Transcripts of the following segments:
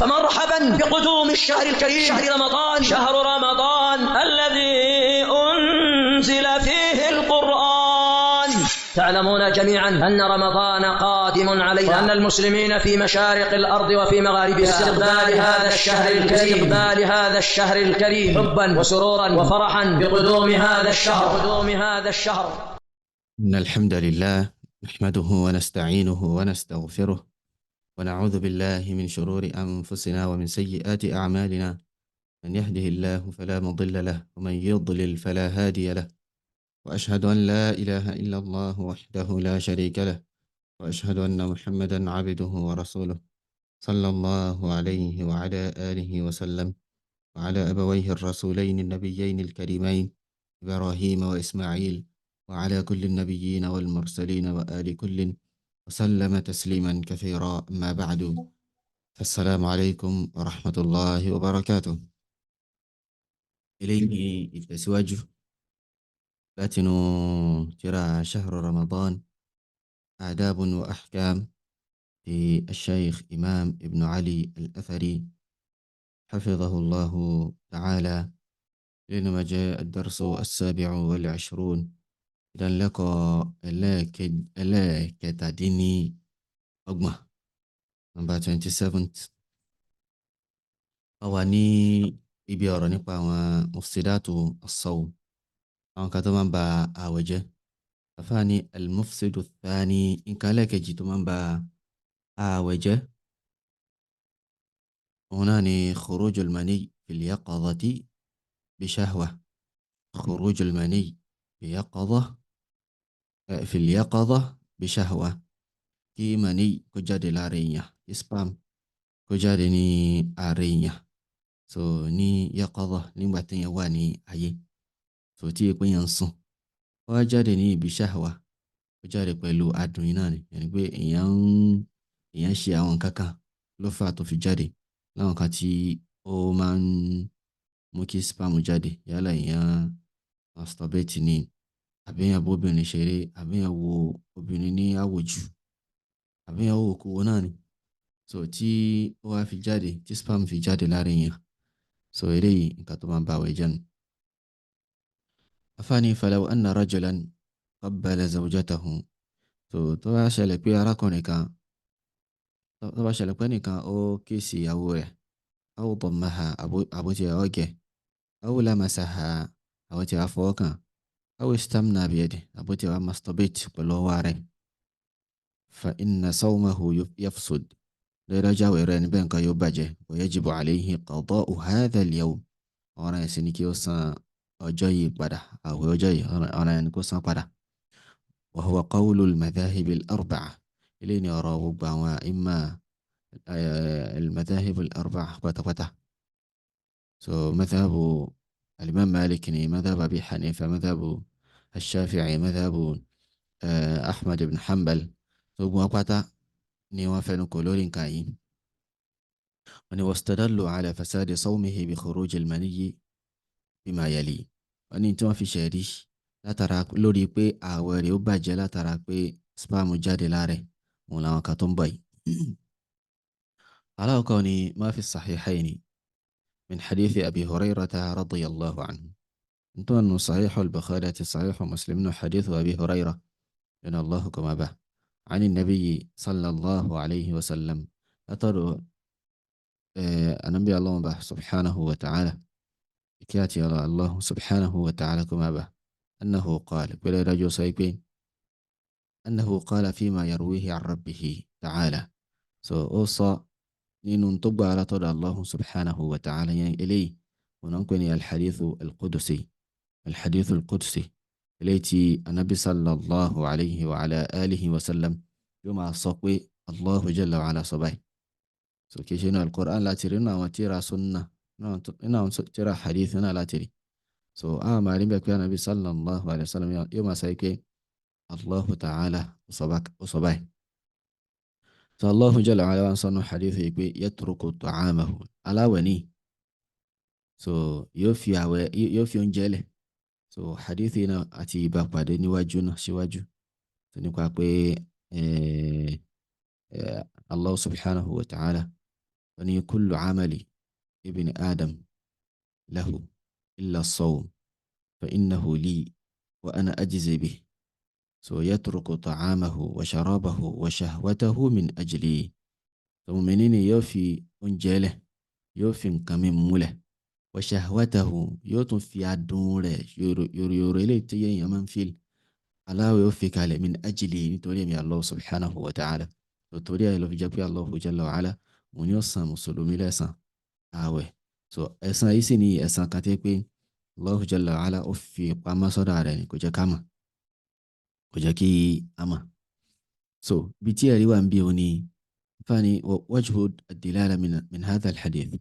فمرحبا بقدوم الشهر الكريم، شهر رمضان، شهر رمضان الذي أنزل فيه القرآن. تعلمون جميعا أن رمضان قادم علينا، وأن المسلمين في مشارق الأرض وفي مغاربها استقبال هذا الشهر الكريم، استقبال هذا الشهر الكريم حبا وسرورا وفرحا بقدوم هذا الشهر، قدوم هذا الشهر. إن الحمد لله نحمده ونستعينه ونستغفره ونعوذ بالله من شرور أنفسنا ومن سيئات أعمالنا، من يهده الله فلا مضل له ومن يضلل فلا هادي له، وأشهد أن لا إله إلا الله وحده لا شريك له، وأشهد أن محمدا عبده ورسوله صلى الله عليه وعلى آله وسلم، وعلى أبويه الرسولين النبيين الكريمين إبراهيم وإسماعيل، وعلى كل النبيين والمرسلين وآل كل وسلم تسليما كثيرا. أما بعد، فالسلام عليكم ورحمة الله وبركاته. إليه ìtẹ̀síwájú látinú tírà شهر رمضان آداب وأحكام للشيخ إمام ابن علي الأثري حفظه الله تعالى. لأنما جاء الدرس 27، ìdánilẹ́kọ̀ọ́ ẹlẹ́ẹ̀kẹtàdínní ọgbọ̀n, number 27th. A wà ní ibi ọ̀rọ̀ nípa àwọn مفسدات الصوم, àwọn kan tó máa ń ba ààwẹ̀ jẹ́. Àfáà ní المفسد الثاني, nǹkan ẹlẹ́ẹ̀kejì tó máa ń ba ààwẹ̀ jẹ́, òun náà ni خروج المني في اليقظة بشهوة، خروج المني بيقظة في اليقظة بشهوة, kí mani kó jáde lára èèyàn, kí sperm kó jáde ní ara èèyàn. So ní يقظة, nígbà tí èèyàn wà ní ayé, so tí èpè yẹn ń sùn, ó wá jáde ní ibi شهوة, ó jáde pẹ̀lú adùn iná ni, yẹn ni pé èèyàn ṣe àwọn nǹkan kan ló fà tó fi jáde, láwọn kan tí ó máa ń mú kí sperm jáde. Yálà èèyàn masturbate ni, àbí èèyàn bóbìnrin ṣeré, àbí èèyàn wo obìnrin ní àwòjù, àbí èèyàn wò kúwo náà ni, so tí ó wá fi jáde, tí sperm fi jáde lára èèyàn. So eléyìí, nǹkan tó máa ń ba àwẹ̀ jẹ́ nu. Afáàní فلو أن رجلا قبل زوجته, so tó bá ṣẹlẹ̀ pé arákùnrin kan, tó bá ṣẹlẹ̀ pé ẹnìkan ó kiss ìyàwó rẹ̀, أو ضمها, àbó tiẹ̀ hug ẹ̀, أو لمسها, àbó tiẹ̀ wá fọwọ́ kàn, أو استمنى بيده, àbó tiẹ̀ wá masturbate pẹ̀lú ọwọ́ rẹ̀, فإن صومه يفسد, lẹ́dájà àwẹ̀ rẹ̀ níbẹ̀ nǹkan yóò bàjẹ́, ويجب عليه قضاء هذا اليوم, ọ̀ràn ẹ̀sìn ni kí ó san ọjọ́ yìí padà, àwẹ̀ ọjọ́ yìí, ọ̀ràn ẹni kó san padà. وهو قول المذاهب الأربعة, eléyìí ni ọ̀rọ̀ gbogbo àwọn أئمة المذاهب الأربعة pátápátá. So مذهب الإمام مالك ni, مذهب أبي حنيفة, مذهب الشافعي, مذهب أحمد بن حنبل, gbogbo wọn pátá ni wọ́n fẹnu kò lórí nǹkan yìí. Wọ́n ní واستدلوا على فساد صومه بخروج المني بما يلي, wọ́n ní tí wọ́n fi ṣẹ̀rí látara lórí pé ààwẹ̀ rẹ̀ ó bàjẹ́ látara pé sperm jáde lára ẹ̀, òun làwọn kan tó ń bọ̀ yìí. Alákọ̀ọ́kọ́ ni ما في الصحيحين من حديث أبي هريرة رضي الله عنه, nítorí صحيح البخاري àti صحيح مسلم nínú حديث أبي هريرة رضي الله كما به عن النبي صلى الله عليه وسلم, látọ̀dọ̀ Ànábì Ọlọ́run bá سبحانه وتعالى, kí àti ọlọ́ Allah سبحانه وتعالى kó máa bá, أنه قال, pẹ̀lú ìdájọ́ sọ pé, أنه قال فيما يرويه عن ربه تعالى, so ó sọ nínú tó gbà látọ̀dọ̀ Allah سبحانه وتعالى. Yẹn eléyìí wọn ń pè ní الحديث القدسي, الحديث القدسي eléyìí tí Ànábì صلى الله عليه وعلى آله وسلم yóò máa sọ pé Allah جل وعلا sọ báyìí. So kì í ṣe inú al-Qur'an láti rí, nínú àwọn tíra sunna, nínú àwọn tíra hadith náà láti rí. So a máa rí bẹ́ẹ̀ pé Ànábì صلى الله عليه وسلم yóò máa sọ pé Allah ta'ala ó sọ báyìí. So Allah جل وعلا wá ń sọ nínú hadith yìí pé يترك طعامه, aláwẹ̀ ní, so yóò fi àwẹ̀, yóò fi oúnjẹ lẹ̀. So hadith yìí náà àti ìbá pàdé níwájú náà síwájú, so nípa pé Allah سبحانه وتعالى Wọ́n ní kullu amali ibn Adam lahu illa as-sawm fa innahu li wa ana ajzi bihi. So yatruku ta'amahu wa sharabahu wa shahwatahu min ajli. So mùmíní ni yóò fi oúnjẹ lẹ̀, yóò fi nǹkan mímu lẹ̀, wa shahwatahu, yóò tún fi adùn rẹ̀ yòròyòrò eléyìí tí èèyàn máa ń feel aláwẹ̀, ó fi kalẹ̀, min ajli, nítorí èmi Allah subhanahu wa ta'ala. So torí ẹ̀ ló fi jẹ́ pé Allahu jalla wa ala òun yóò san mùsùlùmí lẹ́san ààwẹ̀. So ẹ̀san yìí sì ní ẹ̀san kan tẹ́ pé Allahu jalla wa ala ó fi pamọ́ sọ́dọ̀ rẹ̀ ni, kò jẹ́ ká mọ̀, kò jẹ́ kí a mọ̀. So bí tí ẹ̀rí wà ń bí òní fani wajhu ad-dilala min hadha al-hadith,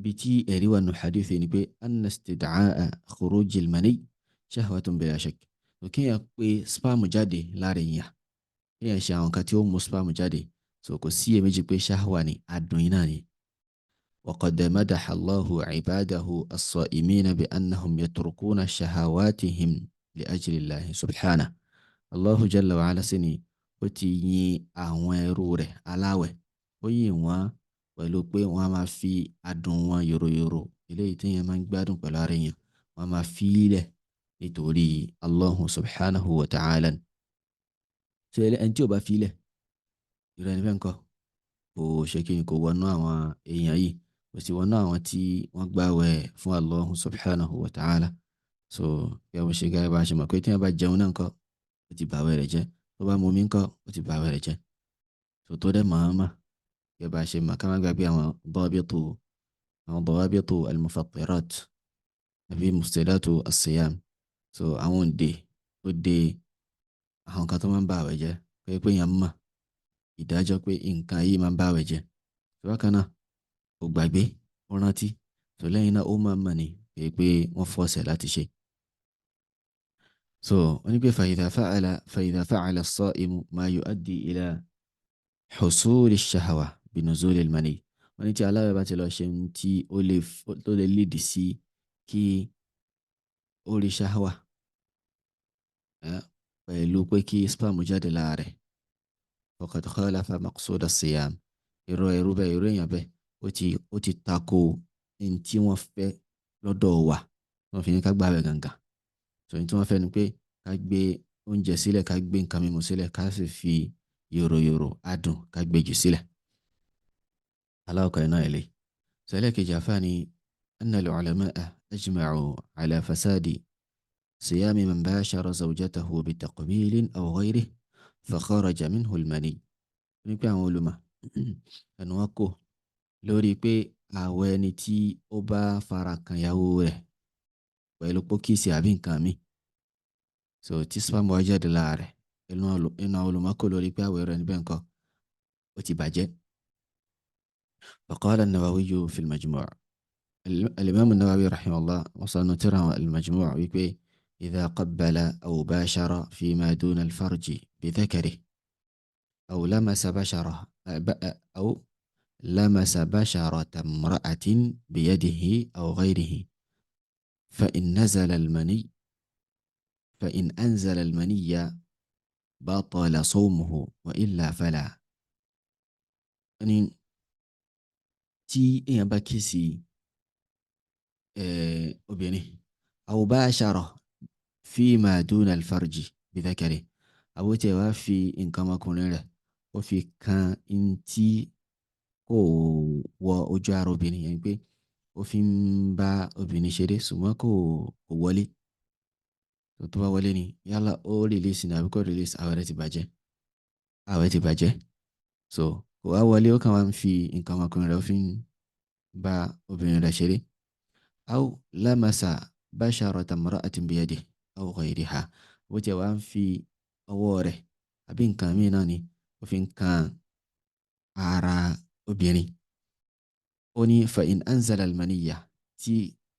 bí tí ẹ̀rí wà nù hadith ni pé anna istid'a'a khuruj al-mani shahwatun bila shakk. So kéèyàn pé sperm jáde lára èèyàn, kéèyàn ṣe àwọn kan tí ó mú sperm jáde, so kò sí iyèméjì pé shahwa ni, adùn iná ni. وقد مدح الله عباده الصائمين بأنهم يتركون شهواتهم لأجل الله سبحانه. الله جل وعلا sì ni ó ti yin àwọn ẹrú rẹ̀ aláwẹ̀, ó yìn wọ́n pẹ̀lú pé wọ́n á máa fi adùn wọn yòròyòrò eléyìí tí èèyàn máa ń gbádùn pẹ̀lú ara èèyàn, wọ́n á máa fi í lẹ̀ nítorí Allahu subhanahu wa ta'ala. So ẹni tí ò bá fi í lẹ̀, irú ẹni bẹ́ẹ̀ ńkọ́, kò ṣe kí ni, kò wọnú àwọn èèyàn yìí, kò sì wọnú àwọn tí wọ́n gbààwẹ̀ fún Allahu subhanahu wa ta'ala. So kí wọ́n ṣe gẹ́gẹ́ bá a ṣe mọ̀ pé tí wọ́n bá jẹun náà ńkọ́, ó ti bàwẹ̀ rẹ̀ jẹ́, tó bá mumi ńkọ́, ó ti bàwẹ̀ rẹ̀ jẹ́. So tó dẹ̀ mọ̀ọ́mọ̀, gẹ́gẹ́ bá a ṣe mọ̀, ká má gbàgbé àwọn dawabitu al-mufattirat àbí mufsidatu as-siyam. So àwọn òǹdè ó de àwọn kan tó máa ń ba àwẹ̀ jẹ́, pé èèyàn mọ̀ ìdájọ́ pé nǹkan yìí máa ń ba àwẹ̀ jẹ́. So bákan náà, kò gbàgbé, ó rántí. So lẹ́yìn náà, ó máa mọ̀ ní pé wọ́n force ẹ̀ láti ṣe. So wọ́n ní pé فإذا فعل الصائم ما يؤدي إلى حصول الشهوة بنزول المني. Wọ́n ní tí aláwẹ̀ bá ti lọ ṣe ohun tí ó lè lead sí kí ó rí shahwa pẹ̀lú pé kí sperm jáde lára rẹ̀, فقد خالف مقصود الصيام. Irú ẹrú bẹ́ẹ̀, irú èèyàn bẹ́ẹ̀, ó ti tako ohun tí wọ́n fẹ́ lọ́dọ̀ wa, wọ́n fi ní ká gbààwẹ̀ gangan. So ohun tí wọ́n fẹ́ ni pé ká gbé oúnjẹ sílẹ̀, ká gbé nǹkan mímu sílẹ̀, ká sì fi yòròyòrò adùn ká gbé jù sílẹ̀. Aláwọ̀kọ̀ iná ilé. So ẹlẹ́ẹ̀kejì, àfáà ní أن العلماء أجمعوا على فساد صيام من باشر زوجته بتقبيل أو غيره فخرج منه المني. Ní pé àwọn olùmọ̀ ẹnu wọn kò lórí pé àwẹ̀ ẹni tí ó bá fara kan ìyàwó rẹ̀ pẹ̀lú pókìsì àbí nǹkan míì, so tí sperm wá jáde lára rẹ̀, ẹnu àwọn olùmọ̀ kò lórí pé àwẹ̀ rẹ̀ níbẹ̀ nǹkan ó ti bàjẹ́. فقال النووي في المجموع، الإمام النووي رحمه الله وصلنا ترى المجموع، wípé إذا قبل أو باشر فيما دون الفرج بذكره أو لمس بشرة امرأة بيده أو غيره فإن أنزل المني بطل صومه وإلا فلا. يعني tí èèyàn bá kiss obìnrin، أو باشر فيما دون الفرج بذكره، àbó tiẹ̀ wá fi nǹkan ọmọkùnrin rẹ̀, ó fi kan n tí kò wọ ojú ara obìnrin yẹn, pé ó fi ń bá obìnrin ṣeré ṣùgbọ́n kò wọlé. Tó bá wọlé ni, yálà ó release ní àbí kò release, àwẹ̀ rẹ̀ ti bàjẹ́, àwẹ̀ ti bàjẹ́. So kò wá wọlé, ó kàn wá ń fi nǹkan ọmọkùnrin rẹ̀, ó fi ń bá obìnrin rẹ̀ ṣeré. أو لمس بشرة امرأة بيده أو غيرها، bó tiẹ̀ wá ń fi ọwọ́ rẹ̀ àbí nǹkan míì náà ni ó fi ń kan ara obìnrin, ó ní فإن أنزل المني، tí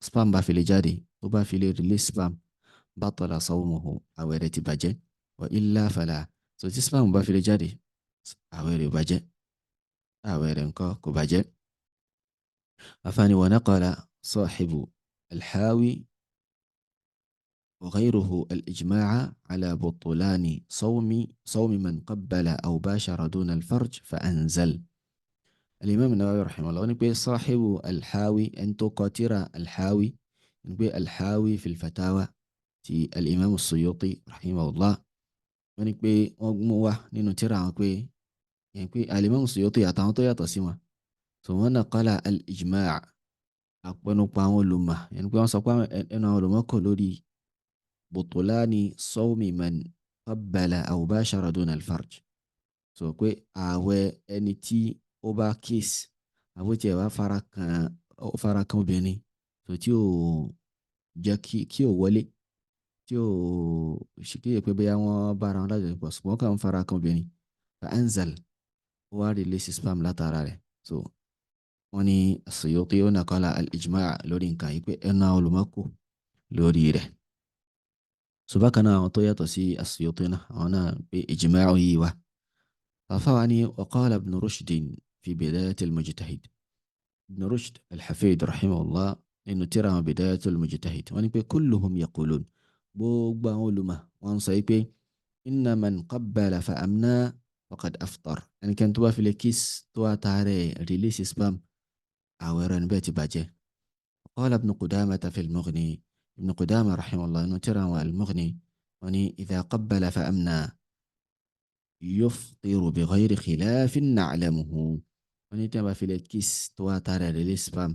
sperm bá fi lè jáde, tó bá fi lè release sperm، بطل صومه، àwẹ̀ rẹ̀ ti bàjẹ́، وإلا فلا. So tí sperm bá fi lè jáde, àwẹ̀ rẹ̀ ò bàjẹ́, àwẹ̀ rẹ̀ ńkọ́, kò bàjẹ́. Àfáà ní ونقل صاحب الحاوي وغيره الإجماع على بطلان صوم من قبل أو باشر دون الفرج فأنزل. Al-Imam Nawawi rahimahullah wọ́n ní pé sahibu alhawi, ẹni tó kọ tírà alhawi, ní pé alhawi fil fatawa ti al-Imam Suyuti rahimahullah, wọ́n ní pé wọ́n mú wá nínú tírà wọn pé yẹn pé al-Imam Suyuti àtàwọn tó yàtọ̀ sí wọn, so wọ́n naqala al-ijma', àpẹnupọ̀ àwọn olùmọ̀, yẹn pé wọ́n sọ pé ẹnu àwọn olùmọ̀ kò lórí butulani sawmi man qabbala aw bashara duna al-farj. So pé ààwẹ̀ ẹni tí ó bá kiss àbótiẹ̀ wá fara kan, ó fara kan obìnrin, so tí ò jẹ́ kí ò wọlé, tí ò ṣe kéye pé bóyá wọ́n bára wọn lájọṣepọ̀, ṣùgbọ́n kàn ń fara kan obìnrin, fa anzal, ó wá release sperm látara rẹ̀. So wọ́n ní Suyuti ó nàkọ́lá al-ijma' lórí nǹkan yìí pé ẹnu àwọn olùmọ̀ kò lórí rẹ̀. So bákan náà, àwọn tó yàtọ̀ sí Suyuti náà, àwọn náà pé ijma' yìí wá. Àfáwa ní wa qala Ibn Rushd fi Bidayat al-Mujtahid. Ibn Rushd al-Hafid rahimahullah, nínú tírà àwọn Bidayat al-Mujtahid, wọ́n ní pé kulluhum yaqulun, gbogbo àwọn olùmọ̀ wọ́n sọ pé inna man qabbala fa amna faqad aftar, ẹnikẹ́ni tó bá fi lè kiss tó wá taarẹ̀ release sperm, àwẹ̀ rẹ̀ níbẹ̀ ti bàjẹ́. Qala Ibn Qudamah fi al-Mughni, Ibn Qudamah rahimahullah, inú tírà àwọn al-Mughni, wọ́n ní idha qabbala fa amna yuftiru bi ghayri khilafin na'lamuhu, wọ́n ní tí wọ́n bá fi lè kiss tó wá taarẹ̀ release sperm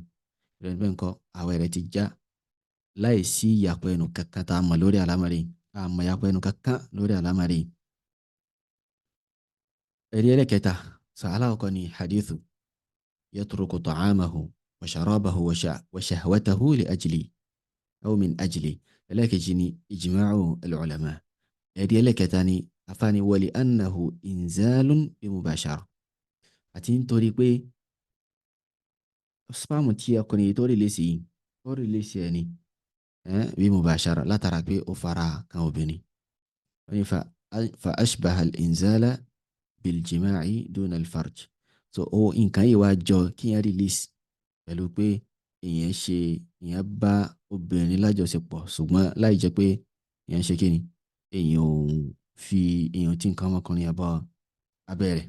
rẹ̀ níbẹ̀ ńkọ́, àwẹ̀ rẹ̀ ti já láì sí ìyàpọ̀ ẹnu kankan tá a mọ̀ lórí àlámọ̀rí, a mọ̀ ìyàpọ̀ ẹnu kankan lórí àlámọ̀rí. Ẹ̀rí ẹlẹ́kẹta sàálà ọkọ ni hadithu yatruku ta'amahu wa sharabahu wa shahwatahu li ajli aw min ajli. Ẹlẹ́kejì ni ijma'u al-ulama. Ẹ̀rí ẹlẹ́kẹta ni afáni wa li annahu inzalun bi mubashara, àti nítorí pé sperm tí ọkùnrin yìí tó release yìí, ó release ẹ̀ ni bí mubashara, látara pé ó fara kan obìnrin. Wọ́n ní fa ashbaha al-inzala biljima'i duna al-farj. So ó nǹkan yìí wá jọ kí yẹn release pẹ̀lú pé èèyàn ṣe, èèyàn bá obìnrin lájọṣepọ̀, ṣùgbọ́n láì jẹ́ pé èèyàn ṣe kíni, èèyàn ò fi èèyàn tí nǹkan ọmọkùnrin yẹn bọ́ abẹ́ rẹ̀.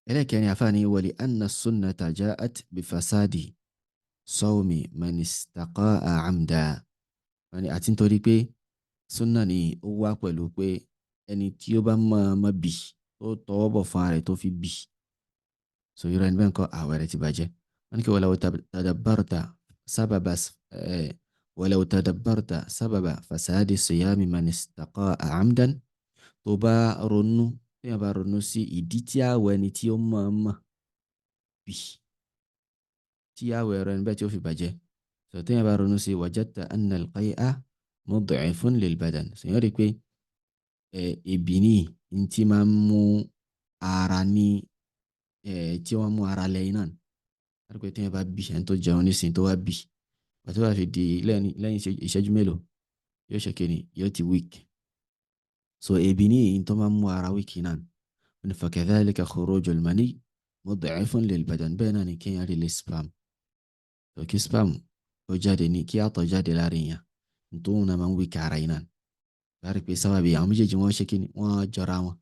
Ẹlẹ́kẹ̀rin, àfáàní wa li anna sunnata ja'at bi fasadi sawmi man istaqa'a 'amda. Wọ́n ní àti nítorí pé sunna ni ó wá pẹ̀lú pé ẹni tí ó bá mọ̀ọ́mọ̀ bì, tó tọwọ́ bọ̀ fún ara rẹ̀ tó fi bì, so irú ẹni bẹ́ẹ̀ ńkọ́, àwẹ̀ rẹ̀ ti bàjẹ́. Wọ́n ní kí walaw tadabbarta sábàbà fasadi siyami man istaqa'a 'amdan, tó bá ronú, téèyàn bá ronú sí ìdí tí àwẹ̀ ẹni tí ó mọ̀ọ́mọ̀ bì, tí àwẹ̀ rẹ̀ níbẹ̀ tí ó fi bàjẹ́, so téèyàn bá ronú sí wajadta anna al-qay'a mud'ifun lil badan, so yẹn rí i pé ebi ní n tí máa ń mú ara ní tí wọ́n mú ara lẹ́yìn náà, láti pé téèyàn bá bì, ẹni tó jẹun nísìnyí tó wá bì, pàtó bá fi di lẹ́yìn ìṣẹ́jú mélòó, yóò ṣe kíni, yóò ti weak. So ebi ní èyí tó máa ń mú ara weak náà. Wọ́n ní fakadhalika khurujul mani mud'ifun lil badan, bẹ́ẹ̀ náà ni kéèyàn release sperm, so kí sperm ó jáde ní kí àtọ̀ jáde lára èèyàn, nítorí náà máa ń weak ara yìí náà. Láti pé sábàbí àwọn méjèèjì wọ́n ṣe kíni, wọ́n jọra wọn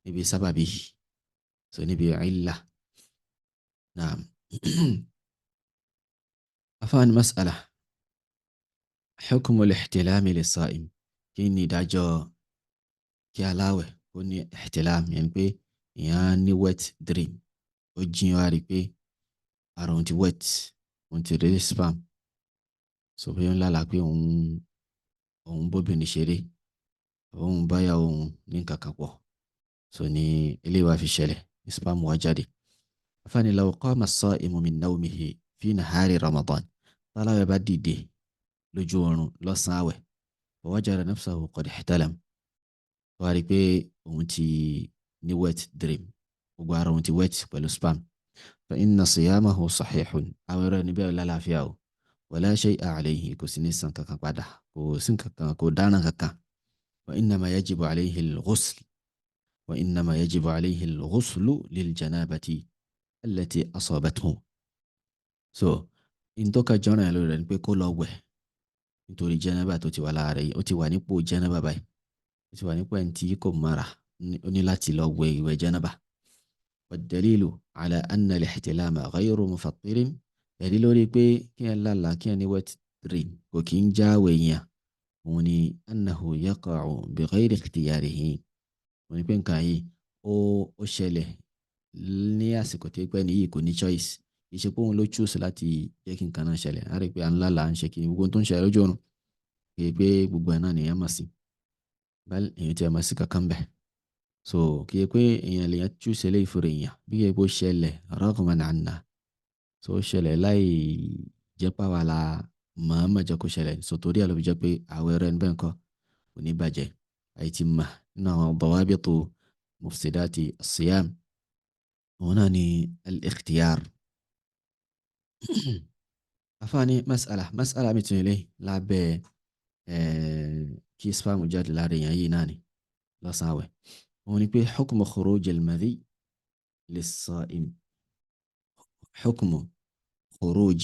níbi sábàbí, so níbi ìlà. Naam. Afáàní mas'ala hukmu al-ihtilami lis-sa'im, kí ni ìdájọ́ kí aláwẹ̀ ó ní ihtilam, yẹn pé èèyàn ní wet dream, ó jí wá rí pé ara òun ti wet, òun ti rí sperm, so bí ó ń lálàá pé òun bóbìnrin ṣeré, òun báyà òun ní nǹkan kan pọ̀, so ní eléyìí wá fi ṣẹlẹ̀ ní sperm wá jáde. Afáàní law qama as-sa'imu min nawmihi fi nahari Ramadan, táláwẹ̀ bá dìde lójú oorun lọ́sàn-án àwẹ̀, wa wajada nafsahu qad ihtalam, wá rí i pé òun ti ní wet dream, gbogbo ara òun ti wet pẹ̀lú sperm, fa inna siyamahu sahihun, àwẹ̀ rẹ̀ níbẹ̀ lálàáfíà o, wala shay'a alayhi, kò sí ní san kankan padà, kò sí kankan, kò dáná kankan. Wa innama yajibu alayhi al-ghusl, wa innama yajibu alayhi al-ghuslu lil janabati allati asabathu. So ìtọ́ka jọ́nà yẹn lórí rẹ̀ ni pé kó lọ wẹ̀ nítorí jẹ́nẹ́bà tó ti wà lára rẹ̀, ó ti wà nípò jẹ́nẹ́bà báyìí, ó ti wà nípò ẹni tí kò mara. Ó ní láti lọ wẹ̀ ìwẹ̀ jánábà. Wad-dalilu ala anna al-ihtilama ghayru mufattirin, ẹ̀rí lórí pé kí ẹ lálàá, kí ẹ ní wet dream, kò kí ń jáwèé yẹn, òun ni annahu yaqa'u bi ghayri ikhtiyarihi, òun ni pé nǹkan yìí ó ṣẹlẹ̀ ní àsìkò tí pẹ́ nìyí kò ní choice, kì í ṣe pé òun ló choose láti jẹ́ kí nǹkan náà ṣẹlẹ̀. Á rí i pé à ń lálàá, ń ṣe kí gbogbo tó ń ṣẹlẹ̀ lójú oorun, kì í pé gbogbo ẹ̀ náà nìyẹn mọ̀ sí báyìí, èèyàn tí a mọ̀ sí kankan bẹ̀. So kì í pé èèyàn lèèyàn choose eléyìí fúnra èèyàn, bí kì í pé ó ṣẹlẹ̀ raghman anna. So ó ṣẹlẹ̀ láì jẹ́ pàwọ́ la mọ̀ọ́mọ̀ jẹ́ kó ṣẹlẹ̀. So torí ẹ̀ ló fi jẹ́ pé àwẹ̀ rẹ̀ níbẹ̀ ńkọ́ kò ní bàjẹ́. Àyè ti mà nínú àwọn dawabitu mufsidati as-siyam, òun náà ni al-ikhtiyar. Afaani mas'ala mi tún ilé lábẹ́ kí sperm jáde lára èèyàn yìí náà ni lọ́sàn-án àwẹ̀, òun ni pé hukmu khuruj al-madhi lis-sa'im, hukmu khuruj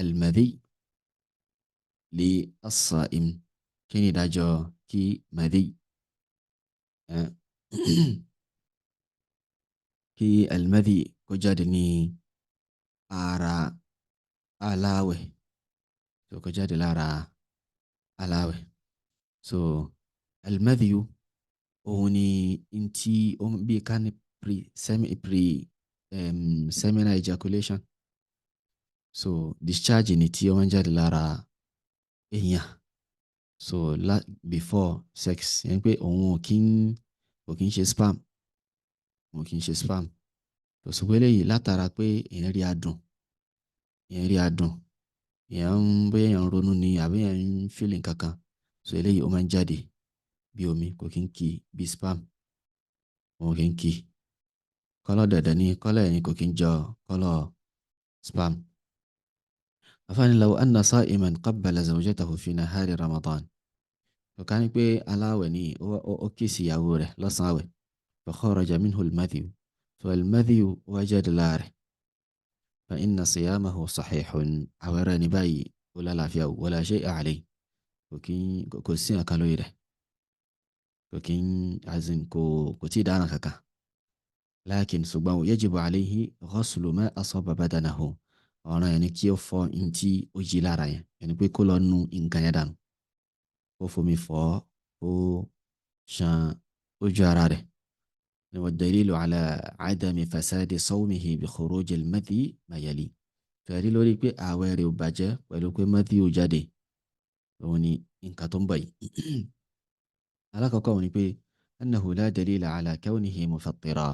al-madhi lis-sa'im, kí ni ìdájọ́ kí madhi, kí al-madhi kó jáde ní ara aláwẹ̀, so kó jáde lára aláwẹ̀? So al-madhi, òun ni ntí bí ká ní pre semi pre seminal ejaculation. So discharge ni tí ó máa ń jáde lára èèyàn, so before sex, yẹn pé òun ò kí ń ṣe sperm, òun ò kí ń ṣe sperm. Kò sí pé eléyìí látara pé èèyàn rí adùn, èèyàn rí adùn, èèyàn ń bóyá èèyàn ń ronú ni àbí èèyàn ń feeling kankan. So eléyìí, ó máa ń jáde bí omi, kò kí ń kí bí sperm, òun kì í kí. Colour dẹ̀dẹ̀ ní colour ẹ̀yìn, kò kí ń jọ colour sperm. Àfáàní law anna sa'iman qabbala zawjatahu fi nahari Ramadan. Ká ní pé aláwẹ̀ ní ó kiss ìyàwó rẹ̀ lọ́sàn-án àwẹ̀, fa kharaja minhu al-madhiyu, fa al-madhiyu wá jáde lára rẹ̀, fa inna siyamahu sahihun, àwẹ̀ rẹ̀ ní báyìí ó lálàáfíà, wala shay'a alayhi, kò sí nǹkan lórí rẹ̀, kò kí ń azin, kò tí ì dáná kankan. Lakin, ṣùgbọ́n, yajibu alayhi ghaslu ma asaba badanahu, ọ̀ràn yẹn ni kí ó fọ ntí ó yí lára yẹn, yẹn ni pé kó lọ nu nǹkan yẹn dànù, kó fomi fọ̀, kó ṣan ojú ara rẹ̀. Wa dalilu ala adami fasadi sawmihi bi khuruj al-madhi ma yali. Fẹ̀rí lórí pé ààwẹ̀ rẹ̀ ò bàjẹ́ pẹ̀lú pé madhi ò jáde, òun ni nǹkan tó ń bọ̀ yìí. Alákọ̀ọ́kọ́, òun ni pé annahu la dalila ala kawnihi mufattira,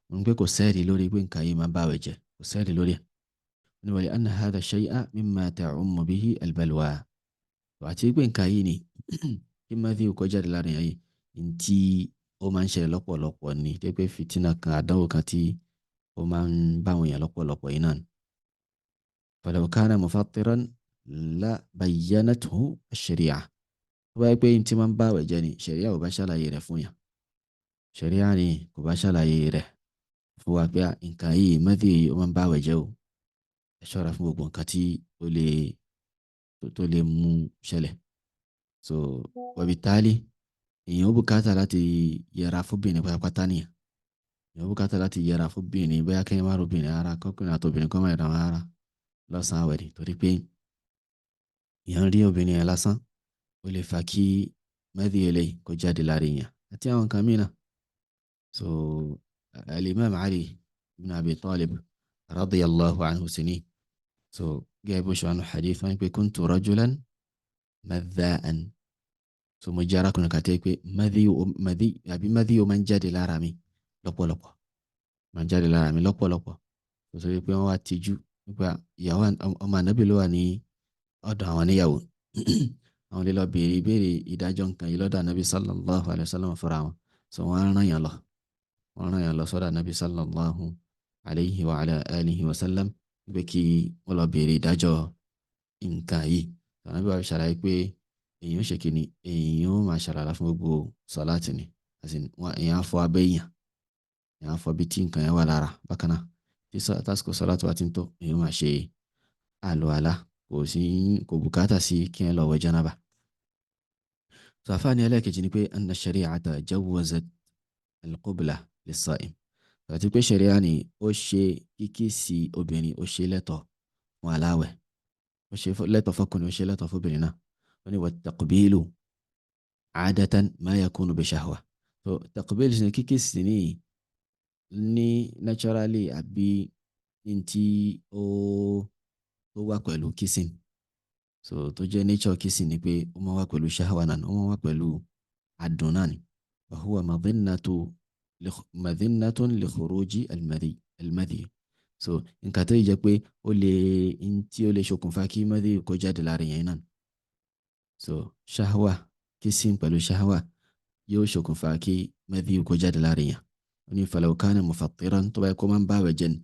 òun pé kò sẹ́ẹ̀rí lórí pé nǹkan yìí máa bá àwẹ̀ jẹ́, kò sẹ́ẹ̀rí lórí ẹ̀. Ní wa li anna hadha shay'a mimma ta'ummu bihi al-balwa, àti pé nǹkan yìí ni kí madhi kó jáde lára yẹn yìí, ntí ó máa ń ṣẹlẹ̀ lọ́pọ̀lọpọ̀ ni, tó pé fìtínà kan, àdánwò kan tí ó máa ń bá àwọn èèyàn lọ́pọ̀lọpọ̀ yìí náà ni. Falaw kana mufattiran la bayyanathu ash-shari'a, tó bá yẹ pé ntí máa ń bá àwẹ̀ jẹ́ ni, ṣẹ̀ríà ò bá ṣàlàyé rẹ̀ fún yàn, ṣẹ̀ríà ni kò bá ṣàlàyé rẹ̀ fún wa pé nǹkan yìí, madhi yìí, ó máa ń bá àwẹ̀ jẹ́ o, ẹ ṣọ́ra fún gbogbo nǹkan tí ó lè tó lè mú ṣẹlẹ̀. So wabitali, èèyàn ó bùkátà láti yẹra fóbìnrin pátápátá nìyẹn. Èèyàn ó bùkátà láti yẹra fóbìnrin, bóyá kéèyàn má robìnrin rárá, kọkùnrin àtobìnrin kọ́ má yẹra wọn rárá lọ́sàn-án àwẹ̀ ni, torí pé èèyàn rí obìnrin yẹn lásán, ó lè fa kí madhi eléyìí kó jáde lára èèyàn àti àwọn nǹkan mìíràn. So al-Imam Ali ibn Abi Talib radiyallahu anhu sì ní, so gẹ́gẹ́ bó ṣe wà nínú hadith wọn pé kuntu rajulan madha'an, so mo jẹ́ arákùnrin kan tẹ́ pé madhi madhi àbí madhi ó máa ń jáde lára mi lọ́pọ̀lọpọ̀, máa ń jáde lára mi lọ́pọ̀lọpọ̀. Tó sọ pé wọ́n wá tijú nípa ìyàwó ọmọ ànábì ló wà ní ọ̀dọ̀ àwọn níyàwó, àwọn lè lọ béèrè ìbéèrè ìdájọ́ nǹkan yìí lọ́dọ̀ ànábì sallallahu alayhi wa sallam fúnra wọn. So wọ́n rán yàn lọ, wọ́n rán yàn lọ sọ́dọ̀ ànábì sallallahu alayhi wa ala alihi wa sallam pé kí wọ́n lọ béèrè ìdájọ́ nǹkan yìí. Ànábì wa ṣàlàyé pé èèyàn ó ṣe kíni, èèyàn ó máa ṣàlàyé fún gbogbo sọláàtì ni, as in èèyàn á fọ abẹ́ èèyàn, èèyàn á fọ bí tí nǹkan yẹn wà lára. Bákan náà, tí tásìkò sọláàtì wa ti ń tó, èèyàn máa ṣe àlùwàlá, kò sí, kò bùkátà sí kí ẹ lọ wẹ̀ jánábà. So àfáàní ẹlẹ́ẹ̀kejì ni pé anna shari'ata jawwazat Al-qubla lis-sa'im, àti pé ṣẹ̀ríà ni ó ṣe kíkísì obìnrin, ó ṣe lẹ́tọ̀ fún aláwẹ̀, ó ṣe lẹ́tọ̀ fọkùnrin, ó ṣe lẹ́tọ̀ fóbìnrin náà. Ó ní wat-taqbilu 'adatan ma yakunu bi shahwa. So taqbil ní kíkísì ní naturally àbí ní tí ó tó wà pẹ̀lú kissing, so tó jẹ́ nature kissing ni pé ó máa wà pẹ̀lú shahwa náà, ó máa wà pẹ̀lú adùn náà ni. Wa huwa madhinnatun li khuruji al-madhi. So nǹkan tó yìí jẹ́ pé ó lè tí ó lè ṣokùnfà kí madhi kó jáde lára yẹn náà. So shahwa, kissing pẹ̀lú shahwa yóò ṣokùnfà kí madhi kó jáde lára yẹn. Ó ní falaw kana mufattiran, tó bá yẹ kó máa ń bá àwẹ̀ jẹ́ ni,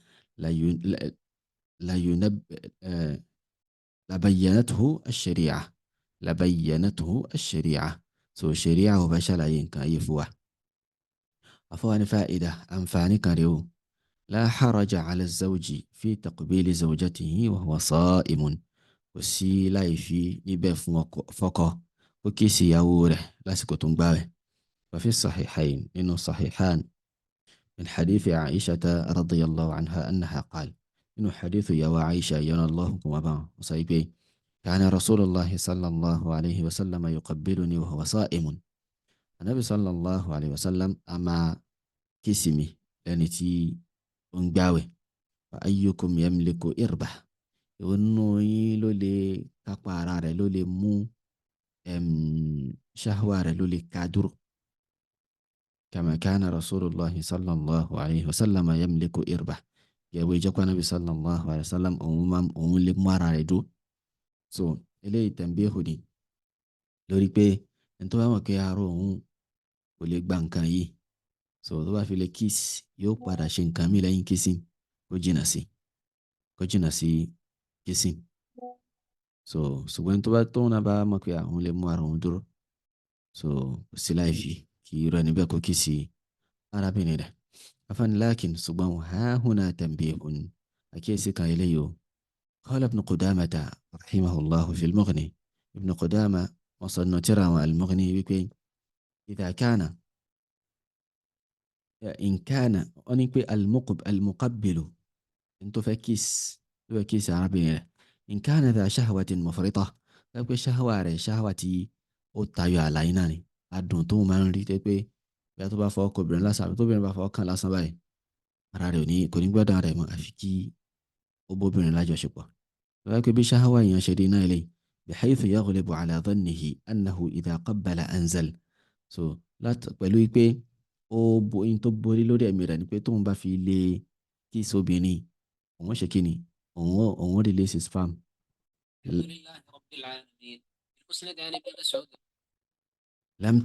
labayyanathu ash-shari'a, labayyanathu ash-shari'a. So sharia ò bá ṣàlàyé nǹkan yìí fún wa. Àfọwọ́ni fa'ida, àǹfààní kan rèé o. La haraja ala zawji fi taqbili zawjatihi wa huwa sa'imun. Kò sí láì fi níbẹ̀ fún fọ́kọ kó kíìsì ìyàwó rẹ̀ lásìkò tó ń gbààwẹ̀. Wa fi sahihayn, nínú sahihan, min hadithi Aishata radiyallahu anha annaha qal, nínú hadithu ìyàwó Aisha yọ̀nà Allahu kò wá bá wọn sọ pé kana rasulullahi sallallahu alayhi wa sallam yuqabbiluni wa huwa sa'imun. Anabi sallallahu alayhi wa sallam a máa kíìsì mi lẹ́ni tí ó ń gbààwẹ̀. Wa ayyukum yamliku irbah, èwo nínú yín ló lè kápá ara rẹ̀, ló lè mú ṣáhwá rẹ̀, ló lè ká dúró? Kama kana rasulullahi sallallahu alayhi wa sallam yamliku irbah, gẹ̀ẹ́wé ìjọba anabi sallallahu alayhi wa sallam òun máa òun lè mú ara rẹ̀ dúró. So eléyìí tanbihu ni lórí pé ẹni tó bá mọ̀ pé ara òun kò lè gba nǹkan yìí, so tó bá fi lè kiss yóò padà ṣe nǹkan míì lẹ́yìn kissing, kó jìnnà sí, kó jìnnà sí kissing. So ṣùgbọ́n tó bá tóun náà bá mọ̀ pé àwọn lè mú ara òun dúró, so kò sí láì fi kí irú ẹni bẹ́ẹ̀ kó kiss arábìnrin rẹ̀. Afáàní lakin, ṣùgbọ́n ha huna tanbihun, àkíyèsí kan eléyìí o. Qala Ibn Qudamata rahimahullahu fil Mughni, Ibn Qudama wọ́n sọ nínú tírà àwọn al-Mughni wípé idha kana in kana, wọ́n ní pé al-muqabbilu, ẹni tó fẹ́ kiss arábìnrin rẹ̀, in kana dha shahwatin mufrita, tó pé ṣáhwà rẹ̀ ṣáhwà tí ó tayọ àlàyé náà ni, adùn tó máa ń rí, tó pé bí a tó bá fọwọ́ kọ obìnrin lásán àbí tóbìnrin bá fọwọ́ kàn lásán báyìí, ara rẹ̀ ò ní kò ní gbọ́dọ̀ rẹ̀ mọ́ àfi kí ó bóbìnrin lájọṣepọ̀. Tó bá pé bí ṣáhwà èèyàn ṣe rí náà eléyìí, bihaythu yaghlibu ala dhannihi annahu idha qabbala anzal, so láti pẹ̀lú pé ó bo in tó borí lórí ẹ̀mí rẹ̀ ni pé tóun bá fi lè kiss obìnrin, òun ṣe kí ni, òun release sperm. الحمد لله رب العالمين المسند عن ابن مسعود لم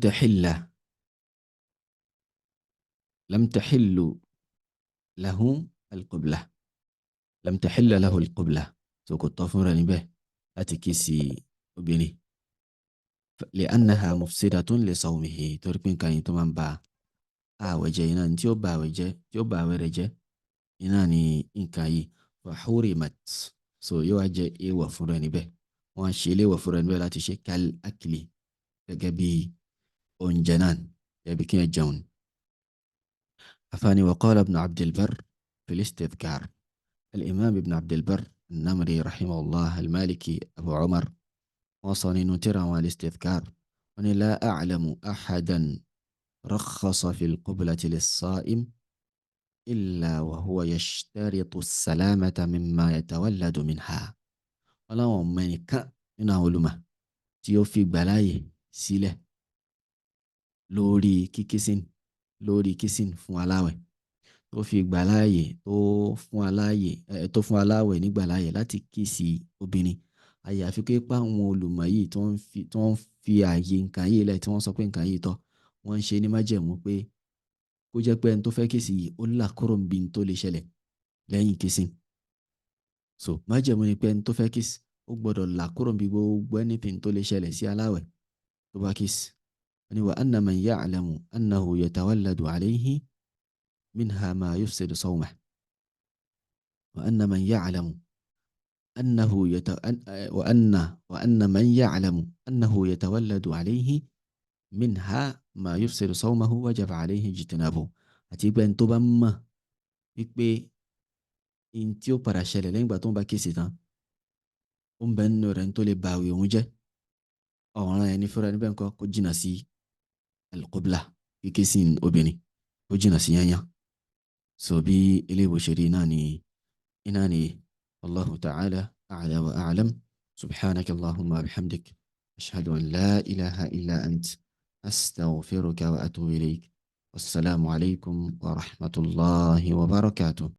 تحل له القبلة، لم تحل له القبلة. So kò tọ́ fún rẹ̀ níbẹ̀ láti kiss obìnrin، لأنها مفسدة لصومه، torí pé nǹkan yìí tó máa ń ba ààwẹ̀ jẹ́ iná tí ó ba ààwẹ̀ jẹ́, tí ó ba ààwẹ̀ rẹ̀ jẹ́ iná ni nǹkan yìí. فحرمت, so yóò wá jẹ́ èèwọ̀ fún rẹ̀ níbẹ̀, wọ́n á ṣe léèwọ̀ fún rẹ̀ níbẹ̀ láti ṣe. كالأكل, gẹ́gẹ́ bí oúnjẹ náà, gẹ́gẹ́ bí kí ẹ jẹun. Afáàní وقال ابن عبد البر في الاستذكار، الإمام ابن عبد البر النمري رحمه الله المالكي أبو عمر، wọ́n sọ nínú tírà àwọn الاستذكار، wọ́n ní لا أعلم أحدا رخص في القبلة للصائم إلا وهو يشترط السلامة مما يتولد منها. Wọ́n láwọn ọmọ ẹnìkan nínú àwọn olùmọ̀ tí ó fi gbàláyè sílẹ̀ lórí kíkísìn, lórí kissing fún aláwẹ̀, tó fi gbàláyè, tó fún aláyè, tó fún aláwẹ̀ nígbàláyè láti kiss obìnrin, àyàfi pé páwọn olùmọ̀ yìí tí wọ́n fi ààyè nǹkan yìí lẹ̀, tí wọ́n sọ pé nǹkan yìí tọ́, wọ́n ń ṣe ní májẹ̀mú pé kó jẹ́ pé ẹni tó fẹ́ kiss yìí ó là kúrò níbi tó lè ṣẹlẹ̀ lẹ́yìn kissing. So májẹ̀mú ni pé ẹni tó fẹ́ kiss ó gbọ́dọ̀ là kúrò níbi gbogbo anything tó lè ṣẹlẹ̀ sí aláwẹ̀ tó bá kiss. Wọ́n ní وأن من يعلم أنه يتولد عليه منها ما يفسد صومه، وأن من يعلم أنه يت... وأن وأن من يعلم أنه يتولد عليه منها Ma yufsidu sawmahu wajaba alayhi ijtinabuhu. Àti pé ẹni tó bá mọ̀ wípé in tí ó padà ṣẹlẹ̀ lẹ́yìn ìgbà tó ń bá kíìsì tán, ó ń bẹ nínú rẹ̀ tó lè ba àwẹ̀ òun jẹ́, ọ̀ràn ẹni fúnra níbẹ̀ ńkọ́, kó jìnnà sí al-qubla, kíkísìn obìnrin, kó jìnnà sí yányán. So bí eléyìí bó ṣe rí náà ni iná ni. Allahu ta'ala a'la wa a'lam. Subhanaka allahumma bihamdik, ashhadu an la ilaha illa ant, astaghfiruka wa atubu ilayk. Wassalamu alaykum wa rahmatullahi wa barakatuh.